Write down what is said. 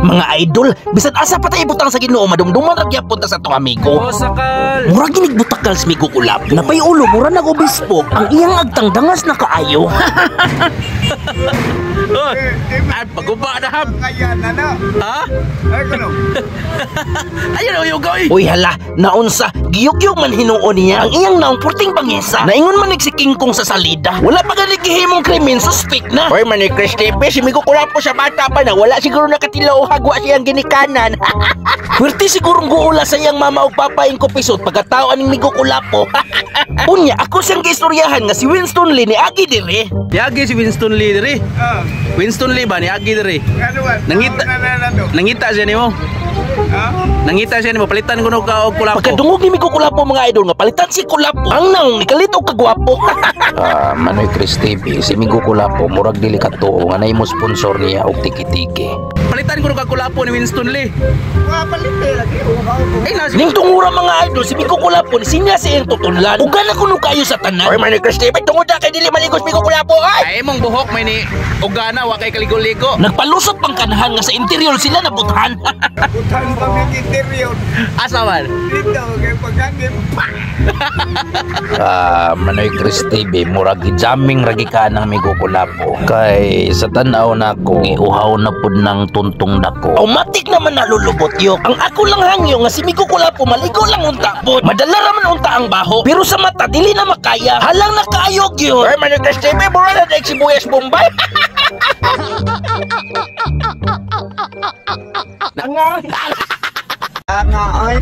Mga idol, bisan asa pa tayo ibutang sa Ginoo, madumduman ra gyapon ta sa atong amigo. O sakal. Mura ginig butakal si Migo Kulap. Napay ulo, mura nag obispo. Ang iyang agtang dangas na kaayo. Oy, ay paguba na hab. Kaya na na. Ha? Ay, kuno. Ayun oh, yung goy. Uy hala, naunsa, giyugyog man hinuon niya ang iyang naong purting bangesa. Naingon man si King Kong sa salida. Wala pa gani gihimong krimen, suspect na. Hoy, man ni Chris TV, si Migo Kulapo sa bata pa na wala siguro nakatilaw hagwa siyang ginikanan. Pwerte sigurong guula sa iyang mama ug papa ing kupisot pagkatao aning Migo Kulapo. Unya, ako siyang giistoryahan nga si Winston Lee ni agi dire. Niagi si Winston Lee diri. Ah, Winston Lee ba niagi diri? ano ba? Nangita- Na na na to. Nangita siya nimo. Ha? Nangita siya nimo palitan ko ka og Kulapo. Pagkadungog ni Migo Kulapo, mga idol, nga palitan si Kulapo, ang naong nikalit og kagwapo. Ah, Manoy Chris TV, si Migo Kulapo, murag dili katuo nga nay mo sponsor niya og tiki-tiki. Palitan ko ka Kulapo ni Winston Lee. Mga palit eh, lagi. Uhaw ko. Ay na si Ning tungura, mga idol, si Migo Kulapo ni sinya sa iyang tutunlan. Uga na kuno kayo sa tanan. Hoy, man ni Chris TV, tungod na kay dili maligos Migo Kulapo ay. Ay imong buhok may ni ugana wa kay kaligo-ligo. Nagpalusot pang kanahan nga sa interior sila nabuthan. Butan pa may interior. Asa man? Dito, kay pagkagim. Ah, Manoy Chris TV, murag jamming ragi ka ng Migo Kulapo. Kay sa tan-aw nako, giuhaw na pud ng tuntong dako. Automatic naman nalulubot yo. Ang ako lang hangyo nga si Migo Kulapo maligo lang unta pod. Madala ra man unta ang baho. Pero sa mata dili na makaya. Halang na kaayog yun. Hoy, man ni Chris TV, mura na daig sibuyas Bombay. Nga, ay.